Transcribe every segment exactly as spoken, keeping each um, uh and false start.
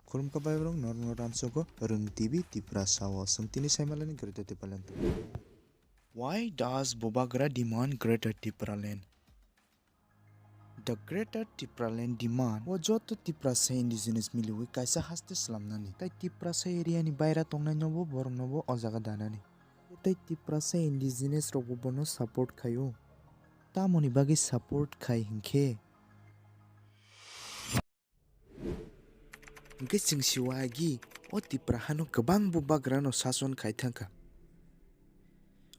Khulumkha bai borok norok no ramsogo Rwng T V Tiprasa o. Chwng tini saimalani Greater Tipraland. Why does Bubagra demand Greater Tipraland? The Greater Tipraland demand o joto Tiprasa indigenous miliwi kaisa haste slamnani. Tai Tiprasa area ni baira tongnai nobo borok nobo o jaga danani. Tai Tiprasa indigenous rokbo bono support khaio. Tamoni bagwi support khai hinkhe? Hwnkhe chwng siwa agi o Tipra hano kwbang bubagrano sason khai thangkha.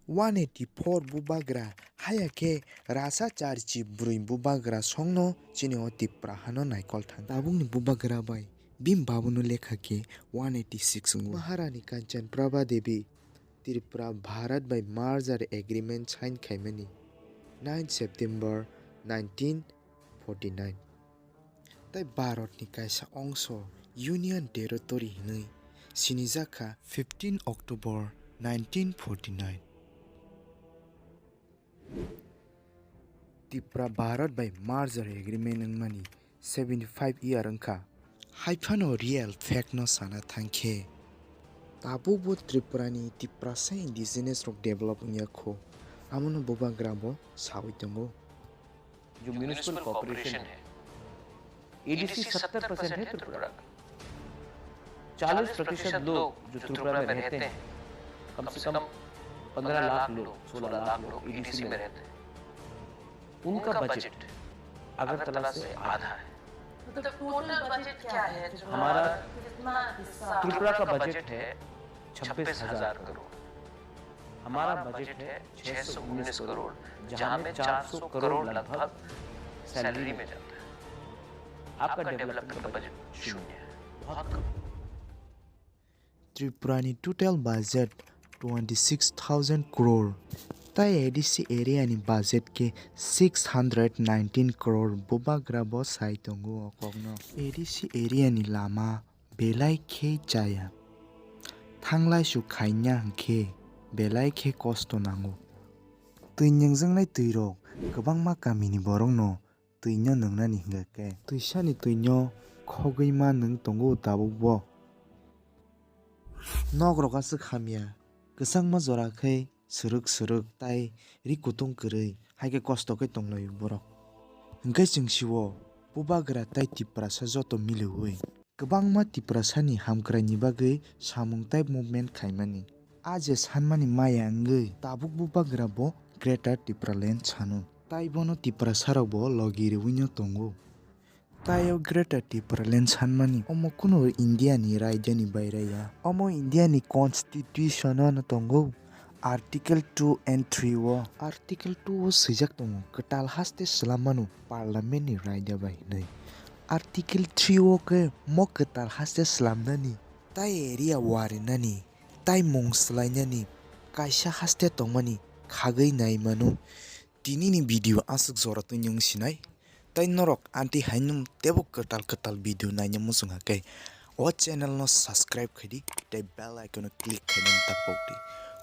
One eighty four bubagra haya khe rasa charchi brwi bubagra songno chini o Tipra hano naikol thang. Tabukni bubagra bai bini babuno lekha khe one eighty six wngo. Maharani Kanchan Prabha Devi Tripura Bharat bai merger agreement sign khaimani nine September nineteen forty nine. Tai Bharatni kaisa ongso Union Territory hinwi sinijak kha fifteen October nineteen forty nine. Tipra Bharat bai merger agreement wngmani seventy five year wngkha. Haiphano real fact no sana thangkhe, tabukbo Tripurani Tiprasa indigenous rok develop wngya kho, amono bubagra bo sawi tongo. जो municipal corporation है, एडीसी सत्तर परसेंट है त्रिपुरा का। चालीस प्रतिशत लोग जो त्रिपुरा में रहते हैं, कम से कम पन्द्रह लाख लोग, सोलह लाख लोग एडीसी में रहते हैं। उनका बजट अगरतला से आधा है। मतलब टोटल बजट क्या है जो हमारा कितना हिस्सा? त्रिपुरा का बजट है छब्बीस हजार करोड़। हमारा बजट है छह सौ उन्नीस करोड़, जहां में चार सौ करोड़ लगभग सैलरी में जाता है। आपका डेवलपमेंट का बजट शून्य है, बहुत कम। Tripura ni total budget twenty six thousand crore, tai A D C area ni budget khe six hundred nineteen crore, bubagra bo sai tongo o kokno. A D C area ni lama belai khe chaya. Thanglai su khaina hwnkhe belai khe kosto nango. Twi nyengjaknai twirok kwbangma kamini borokno twino nwngnani hwnkha khe, twisani twino khogwi ma nwng tongo tabukbo. Nokrok aswk hamya, kwchangma jora khe swrwk swrwk tai ri kutung kwrwi, hai khe kosto khe tonglaio borok. Hwnkhe chwng sio, bubagra tai Tiprasa joto miliwi kwbangma Tiprasani hamkraini bagwi samung tai movement khaimani. A je sanmani maya wngwi tabuk bubagra bo Greater Tipraland sano. Tai bono Tiprasarokbo logi rwino tongo. Tai o Greater Tipraland sanmani omo kuno India ni raidani baira ya. Omo India ni constitution o no tongo. Article two and three o, Article two o swijak tongo, kwtal haste swlammano Parliament ni raida bai hinwi. Article three o khe mo kwtal haste swlamnani, tai area warinani, tai mung swlainani kaisa haste tongmani khagwi nai mano. Tini ni video aswk jora twi wng sinai. Tai norok anti haino tebo kwtal kwtal video naina muchung khe, o channel no subscribe khaidi, tei bell icon no click khaina tapok di.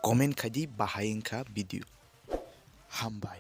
Comment khaidi bahai wngkha video. Hambai.